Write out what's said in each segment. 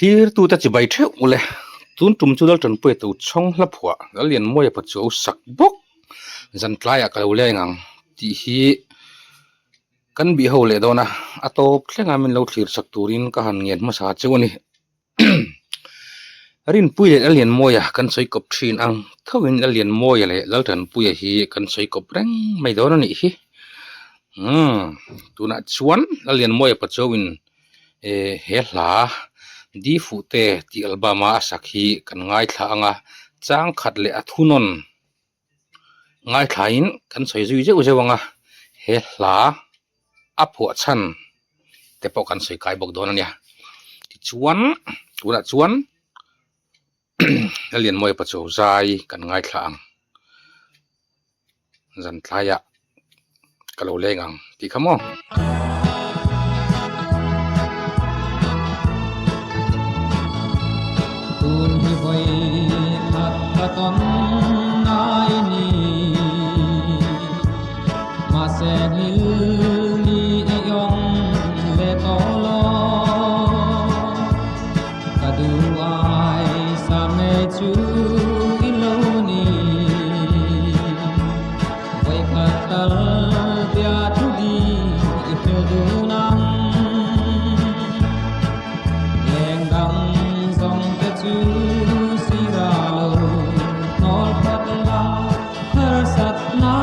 Thlirtute chibai theuh ule. Tun tum chu Laltanpuia to chhawng hla phuah Lallianmawia pa chu a sak bawk. Zan tlaiah ka lo leng ang tih hi kan bih ho leh dawn a, a tawp thleng a min lo thlir sak turin ka han ngen hmasa cheu a ni. Rinpuia leh Lallianmawia kan sawi kawp thin ang thoin Lallianmawia leh Laltanpuia hi kan sawi kawp reng mai dawn a nih hi. Umm tunah chuan Lallianmawia pa chuan eh he hla Di Fuhte tih album a a sak hi kan ngaithla ang a, chang khat leh a thunawn ngaithlain kan sawi zui zeuh zeuh ang a, he hla a phuah chhan te pawh kan sawi kai bawk dawn a nia. Tichuan tunah chuan Lallianmawia Pachuau zai kan ngaithla ang. Zan tlaiah ka lo leng ang tih kha maw. Tun hi vawi khat ka tawn ngai ni mahse ngil ni i awm ve tawh lo ka duh ai sam ngei chu i lo ni. Vawikhat tal bia thu di i hrilh dun ang. Leng dang zawng te chu sira lo hnawl phawt la harsat na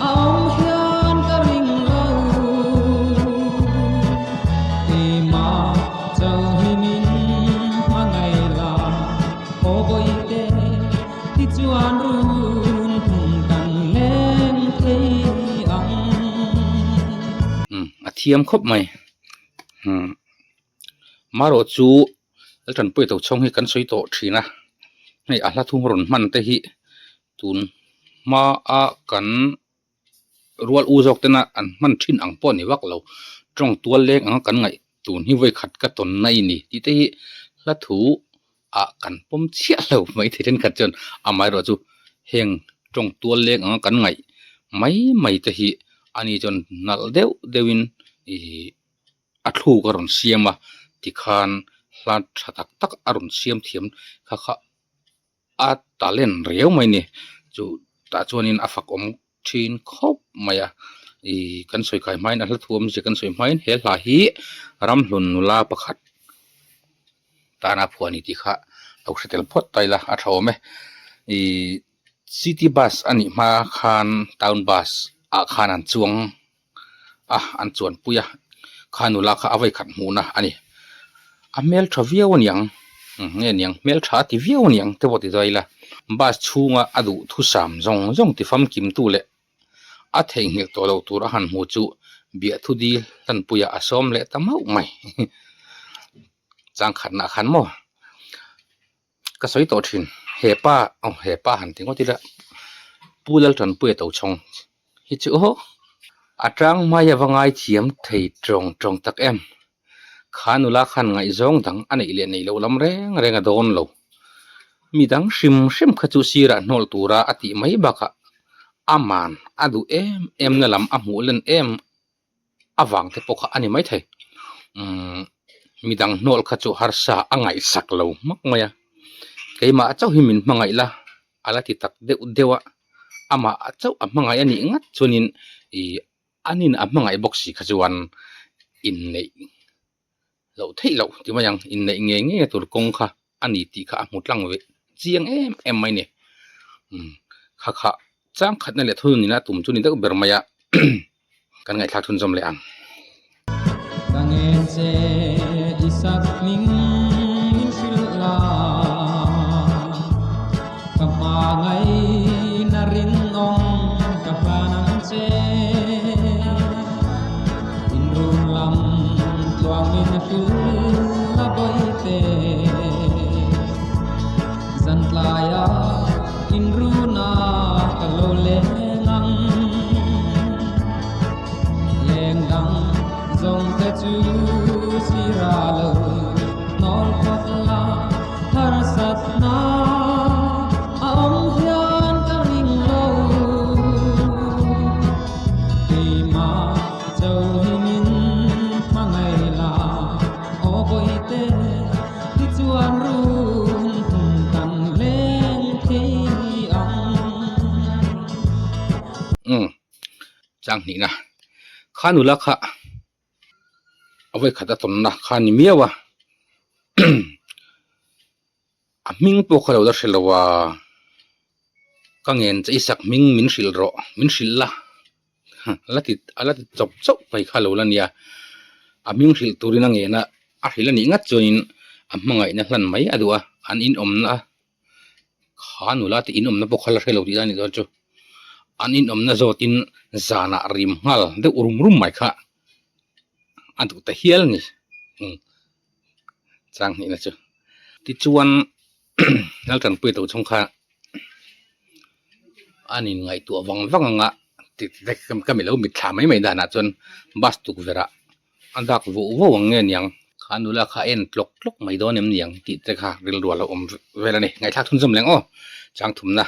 a awm hian ka ring lo. Keimah chauhi min hmangaih la aw bawihte. Tichuan run hmun kan leng thei ang. Umm a thiam khawp mai. Umm marawh chu Laltanpuia Tochhawng hi kan sawi tawh thin a, hei a hla thum rawn hman te hi tun hmaa kan rual u zawk tena an hman thin ang pawh a ni vak lo. Tawng tual leng anga kan ngaih tun hi vawi khat ka tawn na i ni tih te hi hla thu ah kan pawm chiah lo mai thei thenkhat chuan amaherawh chu heng tawng tual leng anga kan ngaih mai mai te hi ani chuan nalh deuh deuh in ihh a thluk a rawn siam a tikhan hla tha tak tak a rawn siam thiam kha kha. A talent riau mai ni chu tah chuanin a fak awm thin khawp mai a ih kan sawi kai hmain a hla thu awmzia kan sawi hmain he hla hi ramhlun nula pakhat tana phuah a ni tih kha lo hre tel phawt ta ila a tha awm e ih city bus a nih hma khan town bus ah khan an chuang a an chuan pui a kha nula kha a vawikhat hmuhna a ni a hmeltha viau a niang nge niang hmeltha a ti viau a niang te pawh ti dawn ila bus chhunga a duh thusam zawng zawng ti famkim tu leh a theihnghilh tawh loh tur a han hmu chu biahthu dil hlanpuiah a sawm leh ta mauh mai changkhatna khan maw. Ka sawi tawh thin hepa aw hepa han ti ngawt ila Pu Laltanpuia Tochhawng hi chu aw a tang mai a va ngaithiam thei tawng tawng tak em kha nula khan ngaihzawng dang a neih leh neih loh lam reng reng a dawn lo mi dang hrim hrim kha chu sirah hnawl tura a tih mai bakah aman a duh em em na lam a hmuh len em avang te pawh kha a ni maithei umm midang hnawl kha chu harsa a ngaihsak lo hmak mai a keimah chauh hi min hmangaih la a la ti tak deuh deuh a amah chauh a hmangaih a nih ngat chuanin ih anin a hmangaih bawk si kha chuan inneih loh theih loh ti mai ang inneih ngei ngei tur kawng kha a ni tih kha a hmu tlang ve chiang em em mai a ni umm kha kha chang khatna leh thunun ina tum chu ni deuh ber mai a kan ngaihthlak chhunzawm leh ang. Ka ngen che i sak hming min hrilh la ka hma ngaihna rinawm ka hlan ang che. Inrun lam tluangin hrilh a bawihte Zan tlaia inruna ka lo leng ang Leng dang zawng te chu sira lo hnawl phawt la harsat na a awm hian ka ring lo. Keimah chauhin hmangaih la aw Chang hnihna kha nula kha a vawikhat a tawnna kha a ni miau a a hming pawh kha lo la hre lo a ka ngen che i sak hming min hrilh rawh min hrilh la la ti a la ti chawp chauh mai kha lo la nia a hming hrilh turin a ngen a a hrilh a nih ngat chuanin a hmangaihna hlan mai a duh a an inawmna kha nula te inawmna pawh kha la hre lo tih a nih dawn chu an inawmna zawtin zanah rim nghal deuh rum rum mai kha a duh ta hial a ni chang hnihna chu tichuan Laltanpuia to chhung kha an inngaihtuah vang vang ang a ka mi lo mitthla mai mai danah chuan bus tukverh ah a dak voh voh ang nge niang kha nula kha a en tlawk tlawk mai dawn em niang tih te kha rilru a lo awm vel a ni ngaihthlak chhunzawm leng aw chang thumna.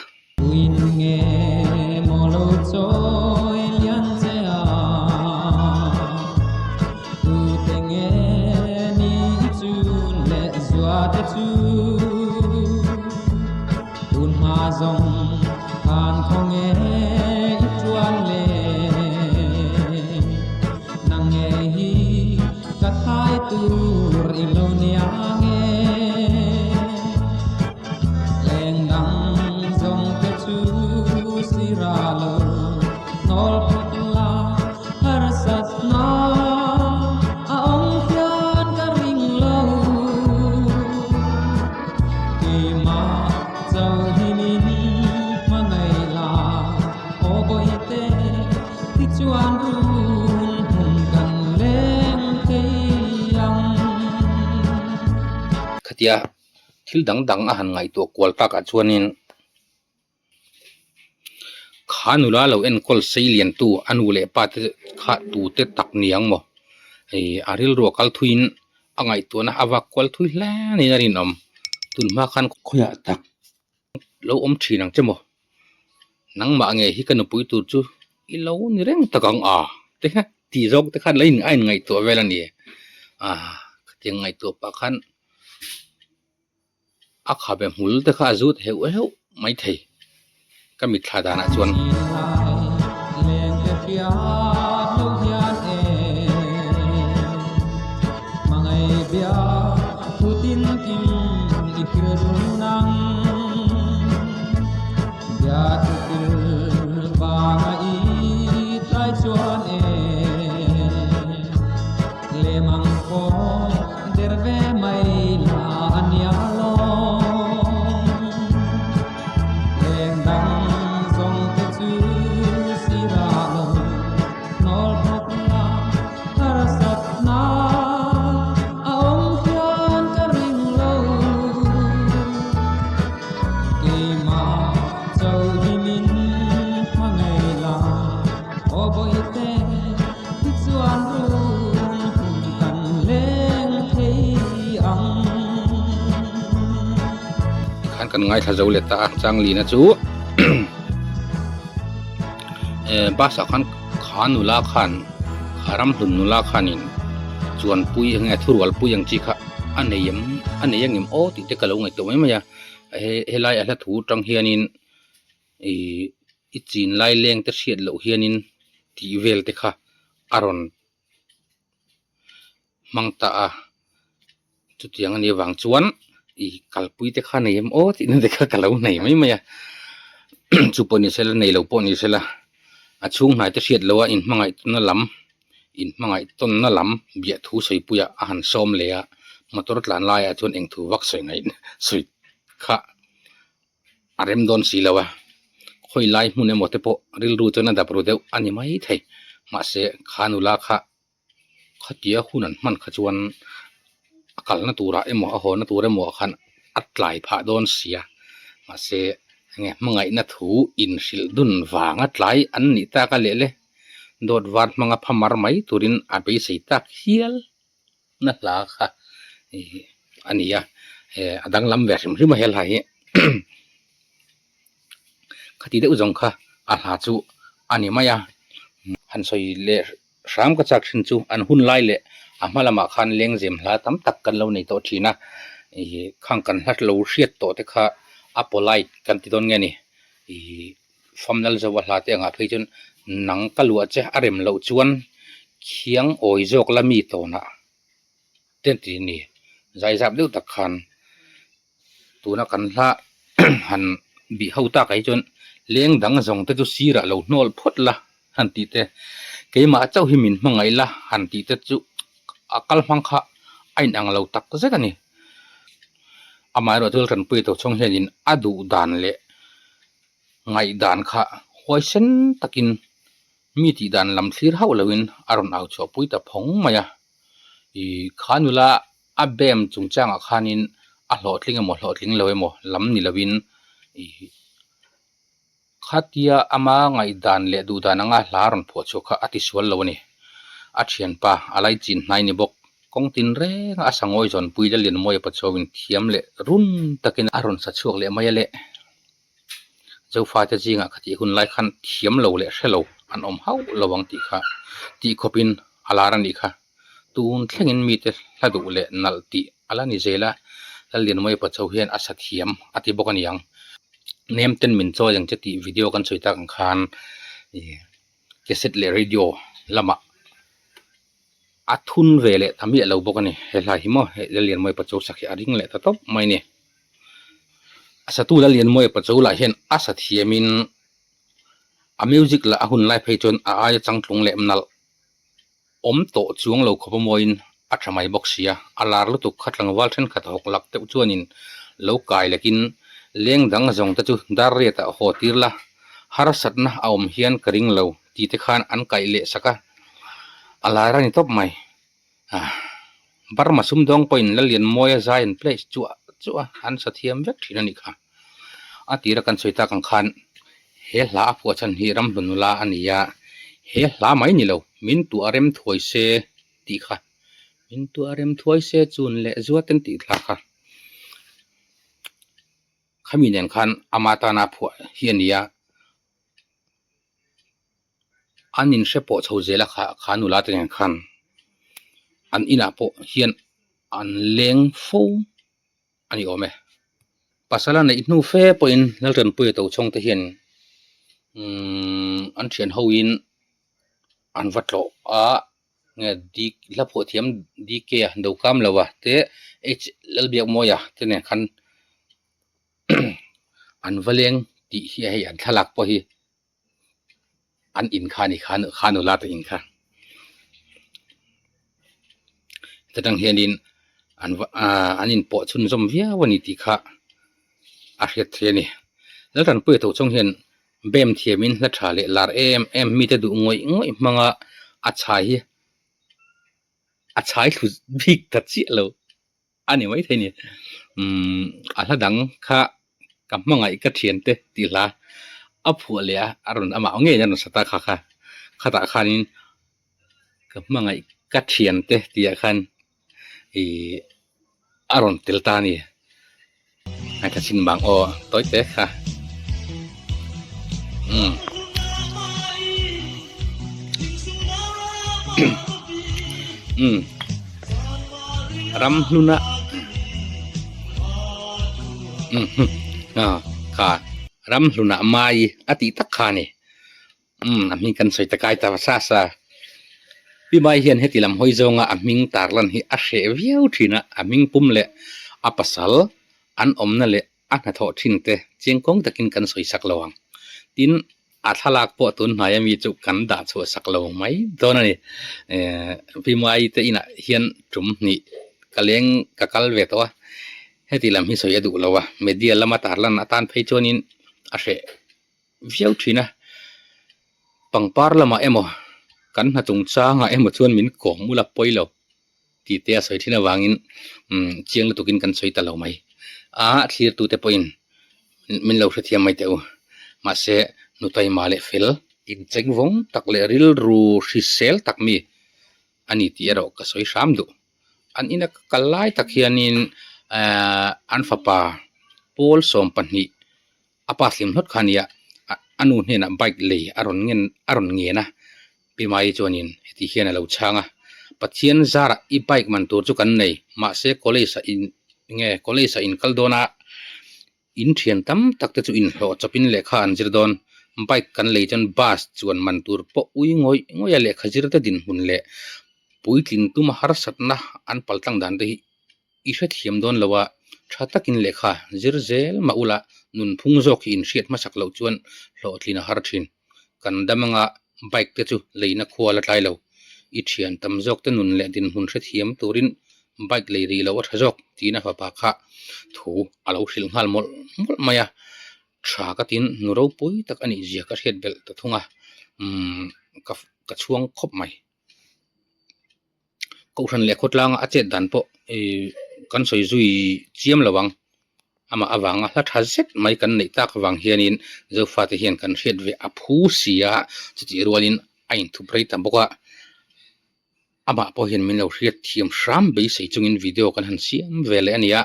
Nang ngei hi ka thai tur i lo nia nge. Leng dang zawng te chu si ra lo nawl phawt la harsat na a awm hian ka ring lo. Keimah chauhin in hmangaih la aw bawihte. Tichuan run hmun kan leng thei ang. Khatia thil dang dang a han ngaihtuah kual takah chuanin kha nula lo enkawl sei liantu a nu leh pa te kha tute tak niang maw hei a rilru a kal thuiin a ngaihtuahna a vak kual thui hle niin a rinawm tunhma khan khawiah tak lo awm thin ang che maw nangmah nge hi ka nupui tur chu i lo ni reng tak ang a te kha tih zawk te khan lo in a inngaihtuah vel a ni a khatiang ngaihtuah pah khan a khabe hmul te kha a zut heuh heuh mai thei ka mitthla danah chuan. Tikhan kan ngaithla zo leh ta a Changlina chu bus ah khan kha nula khan kha ramhlun nula khanin chuanpui eng nge thurualpui ang chi kha a nei em a nei angem aw tih te ka lo ngaihtuah mai mai a helai a hla thu atang hianin ihh i chin lai leng te hriat loh hianin tih vel te kha a rawn hmang ta a chutiang a nih avang chuan ih kalpui te kha nei em aw tih na te kha ka lo nei mai mai a chu pawh ni sela nei lo pawh ni sela a chhung hnai te hriat loh a inhmangaih tawnna lam inhmangaih tawnna lam biah thu sawipuiah a han sawm leh a motor tlan laiah chuan eng thu vak sawi ngaih sawi kha. a rem dawn si lo a khawi lai hmun emaw te pawh rilru chuan a dap ru deuh a ni mai thei mahse kha nula kha khatia hun an hman kha chuan a kalna turah emaw a haw na tur emaw ah khan a tlai phah dawn si a mahse enge hmangaihna thu inhrilh dun vanga tlai an nih tak a leh le dawt var hmanga phamar mai turin a beisei tak hial. Na hla kha ih a ni a eh a danglam ve hrim hrim a helai hi khati deuh zawng kha a hla chu a ni mai a han sawi leh hram ka chak thin chu an hun lai leh a hma lamah khan lengzem hla tam tak kan lo nei tawh thin a ih khang kan hla lo hriat tawh te kha a polite kan ti dawn nge ni ih famnal zo a hla te angah phei chuan. Nang ka luah che a rem loh chuan khiang awi zawk la mi tawnah te an ti a ni. Zaizap deuh tak khan tuna kan hla han bih ho tak ah hi chuan leng dang zawng te chu sirah lo hnawl phawt la han tih te, keimah chauh hi min hmangaih la han tih te chu a kal hmang kha a inang lo tak zet a ni. Amaherawhchu Laltanpuia Tochhawng hianin a duh dan leh ngaihdan kha huaisen takin mi tih dan lam thlir hauh loin a rawn au chhuah pui ta phawng mai a. Ih kha nula a bem chungchangah khanin a hlawhtling emaw hlawhtling lo emaw lam ni loin ih khatia ama ngaihdan leh duhdan anga hla rawn phuah chhuah kha a tisual lo a ni. A thianpa a laichin hnai ni bawk. Kawng tin renga a sangawi zawnpui Lallianmawia Pachuau in thiam leh run takin a rawn sa chhuak leh mai a le. Zofate zingah khatih hun lai khan thiam lo leh hre lo an awm hauh lo ang tih kha tih khawpin a lar a nih kha. Tun thlengin mite hla duh leh nalh tih a la ni zel a, Lallianmawia Pachuau hian a sa thiam a ti bawk a niang. Nem ten min chawi ang che tih video kan sawi tak ang khan cassette leh radio lamah a thun ve leh ta miah lo bawk a ni. He hla hi maw hei Lallianmawia Pachuau sak hi a ring leh ta tawp mai a ni. A satu Lallianmawia Pachuau lah hian a sa thiamin a music lah a hun lai phei chuan a aia changtlung leh nalh awm tawh chuang lo khawp a mawiin a tha mai bawk sia. A lar lutuk kha tlangval thenkhat hawk lak deuh chuanin lo kai lekin leng dang zawng te chu dar riatah haw tir la, harsatna a awm hian ka ring lo tih te khan an kaih leh sak a, a lar a ni tawp mai. Burma sumdawng pawhin Lallianmawia zai an play chuah chuah a, an sa thiam vek thin a nih kha. A tira kan sawi tak ang khan he hla a phuah chhan hi Ramhlun nula a ni a, he hla mai ni lo, min tuah rem thuai se tih kha, min tuah rem thuai se chun leh zuat an tih thla kha. Khami nen khan ama tana a phuah hi a ni a. An inhre pawh chho zel a kha kha nula te nen khan an inah pawh hian an leng fo a ni awm e. Pasal a neih hnu fe pawhin Laltanpuia Tochhawng te hian umm an thian hoin an va tlawh a nge D hla phuah thiam D_K a Dokam lo a te H Lalbiakmawia te nen khan an va leng tih hi hei an thlalak pawh hi an in kha a ni kha kha nula te in kha heta tang hianin an va ahh an inpawh chhunzawm viau a ni tih kha a hriat theih a ni Laltanpuia tho chawng hian bem thiamin hla tha leh lar em em mite duh ngawih ngawih hmanga a chhai hi a chhai thlu bik ta chiah lo. A ni maithei ni. Umm a hla dang kha ka hmangaih ka thian te tih hla a phuah leh a, a rawn amah ngeiin a rawn sa ta kha kha. Khatah khanin ka hmangaih ka thian te tih ah khan ih a rawn tel ta a ni. Ngaithla chin bang aw tawi te kha. Umm. Umm. Ram hnuna umm ah kha ram hlunah mai a tih tak kha a ni. Umm a hming kan sawi takai ta sa sa. Pi Mai hian heti lam hawi zawnga a hming tarlan hi a hreh viau thin a, a hming pum leh a pasal an awmna leh a hnathawh thin te chiang kawng takin kan sawi sak lo ang. Tin, a thlalak pawh tun hnaia mi chu kan dah chhuah sak lo mai dawn a ni. Pi Mai te inah hian tum hnih ka leng ka kal ve tawh a, heti lam hi sawi a duh lo a, media lama tarlan atan phei chuanin a hreh viau thin a, pangpar lamah emaw kan hna chungchangah emaw chuan min kawm ula pawi lo tih te a sawi thin avangin umm chiang lutukin kan sawi ta lo mai. A thlirtute pawhin min lo hrethiam mai teh u. Mahse nutaima leh fel incheng vawng tak leh rilru hrisel tak mi a ni tih erawh ka sawi hram duh. An ina ka kal lai tak hianin ehh an fapa pawl 12 A pa hlim hlawt kha nia, a nu hnenah bike lei a rawn ngen a rawn ngen a, Pi Mai chuanin heti hian a lo chhang a, Pathian zarah i bike man tur chu kan nei, mahse college ah in nge college ah in kal dawn a, in thian tam tak te chu inhlawh chawpin lehkha an zir dawn, Bike kan lei chuan bus chuan man tur pawh ui ngawih ngawih a lehkha zir te dinhmun leh puitlin tuma harsatna an paltlang dan te hi i hrethiam dawn lo a, tha takin lehkha zir zel mah ula nunphung zawk hi inhriat hmasak loh chuan hlawhtlin a har thin. Kan dam anga bike te chu leina khua la tlai lo. I thian tam zawk te nun leh dinhmun hrethiam turin bike lei rih loh a tha zawk tiin a fapa kha thu a lo hrilh nghal mawlh mawlh mai a. Tha ka tin nu ropui tak a nih zia ka hriat belh ta thung a, umm ka ka chhuang khawp mai. Kohhran leh khawtlanga a chet dan pawh ih kan sawi zui chiam lo ang. Amah avanga hla tha zet mai kan neih tak avang hianin Zofate hian kan hriat ve a phu si a, chutih rualin a inthup rei ta bawk a. Amah pawh hian min lo hriat thiam hram beisei chungin video kan han siam ve leh a ni a,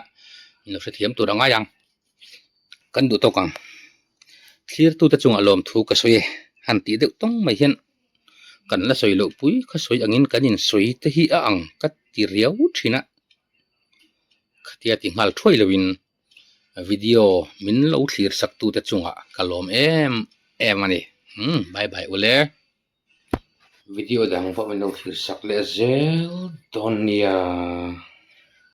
min lo hrethiam tur a ngai ang. Kan duh tawk ang. Thlirtute chungah lawmthu ka sawi e, han tih deuh tawng mai hian kan la sawi loh pui kha sawi angin kan insawi te hi a ang ka ti riau thin a. Khatia ti nghal thuai loin video min lo thlir sak tute chungah ka lawm em em a ni. Umm bye bye ule. Video dang pawh min lo thlir sak leh zel dawn nia.